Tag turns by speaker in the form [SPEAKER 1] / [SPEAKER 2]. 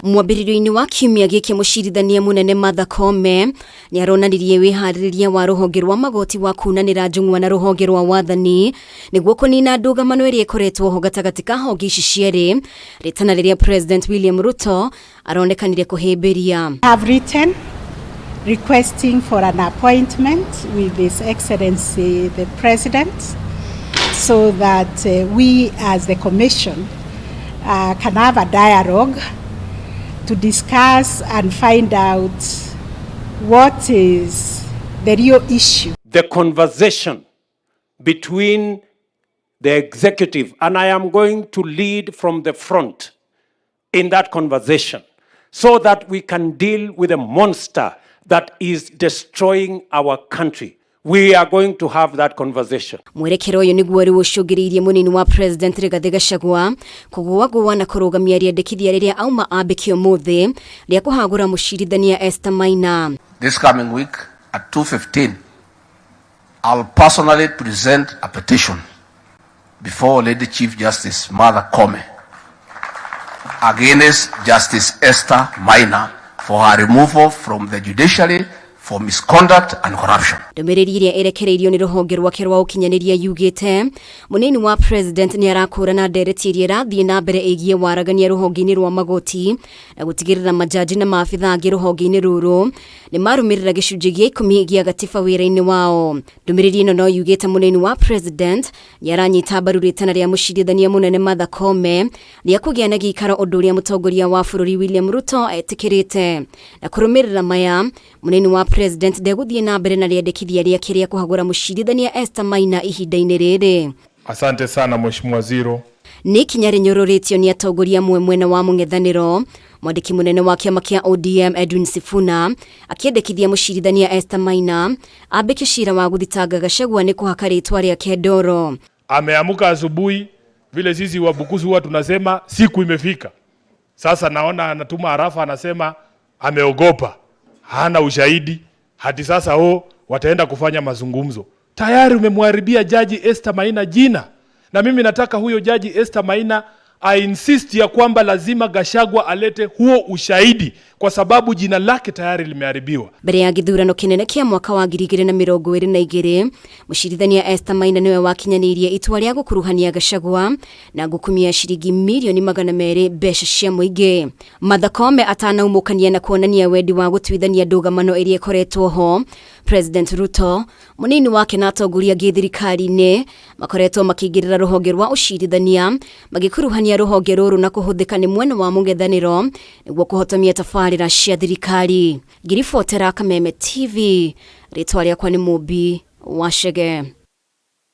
[SPEAKER 1] Mwambĩrĩrio-inĩ wa kiumia gĩkĩ mũcirithania mũnene Martha Koome nĩ aronanirie wĩharĩrĩria wa rũhonge rwa magoti wa kunanĩra njũng'wa na rũhonge rwa wathani nĩguo kũnina ndũgamano ĩrĩa ĩkoretwo ho gatagatĩ ka honge ici cierĩ rĩtana rĩrĩa President William Ruto aronekanire kũhĩmbĩria.
[SPEAKER 2] Have written requesting for an appointment with His Excellency the President so that we as the Commission can have a dialogue to discuss and find out what is the real issue.
[SPEAKER 3] The conversation between the executive, and I am going to lead from the front in that conversation so that we can deal with a monster that is destroying our country. We are going to have that conversation.
[SPEAKER 1] Mwerekero ũyũ nĩguo rĩu ũcũngĩrĩirie mũnini wa President Rigathĩ Gachagua kũgũagũa na kũrũgamia rĩendekithia rĩrĩa auma ambĩke ũmũthĩ rĩa kũhagũra mũcirithania Esther Maina.
[SPEAKER 4] This coming week at 2:15, I'll personally present a petition before Lady Chief Justice Martha Koome against Justice Esther Maina for her removal from the judiciary for misconduct and corruption.
[SPEAKER 1] Ndũmĩrĩri ĩrĩa ĩrekereirio nĩ rũhonge rwake rwa ũkinyanĩria yugĩte mũnini wa President nĩ arakũrana ndereti ĩrĩa ĩrathiĩ na mbere ĩgiĩ waragania rũhonge-inĩ rwa magoti na gũtigĩrĩra majaji na maabitha angĩ rũhonge-inĩ rũrũ nĩ marũmĩrĩra gĩcunjĩ gĩa 10 gĩa gatiba wĩra-inĩ wao. Ndũmĩrĩri ĩno no yugĩte mũnini wa President nĩ aranyita mbaru rĩtana rĩa mũcirithania mũnene Martha Koome rĩa kũgĩa na gĩikaro ũndũ ũrĩa mũtongoria wa bũrũri William Ruto etĩkĩrĩte. Na kũrũmĩrĩra maya, mũnini wa President ndegũthiĩ na mbere na rĩendekithia rĩake rĩa kũhagũra mũcirithania Esther Maina ihinda-inĩ rĩrĩ.
[SPEAKER 5] Asante sana, Mheshimiwa Ziro.
[SPEAKER 1] Nĩ ikinya rĩnyũrũrĩtio nĩ atongoria amwe mwena wa mũng'ethanĩro, mwandĩki mũnene wa kĩama kĩa ODM Edwin Sifuna akĩendekithia mũcirithania Esther Maina ambĩke cira wa gũthitanga Gachagua nĩ kũhaka rĩtwa rĩake ndoro.
[SPEAKER 5] Ameamuka asubuhi vile sisi Wabukusu huwa tunasema siku imefika. Sasa naona anatuma arafa, anasema ameogopa, hana ushahidi hadi sasa, o wataenda kufanya mazungumzo. Tayari umemharibia Jaji Esther Maina jina, na mimi nataka huyo Jaji Esther Maina I insist ya kwamba lazima Gachagua alete huo ushahidi kwa sababu jina lake tayari limeharibiwa.
[SPEAKER 1] Mbere ya gĩthurano kĩnene kĩa mwaka wa 2022, mũcirithania Esther Maina nĩwe wakinyanĩirie itua rĩa gũkuruhania Gachagua na ngukumia ciringi mirioni 200 mbeca cia mũingĩ. Martha Koome atanaumũkania na kuonania wendi wa gũtuithania ndũgamano ĩrĩa ĩkoretwo ho, President Ruto, mũnini wake na atongoria angĩ thirikari-inĩ makoretwo makĩingĩrĩra rũhonge rwa ũcirithania, magĩkuruhania rũhonge rũrũ na kũhũthĩka nĩ mwena wa mũng'ethanĩro nĩguo kũhotomia tabarĩra cia thirikari. Ngĩribotera Kameme TV, rĩtwa rĩakwa nĩ Mũmbi wa Chege.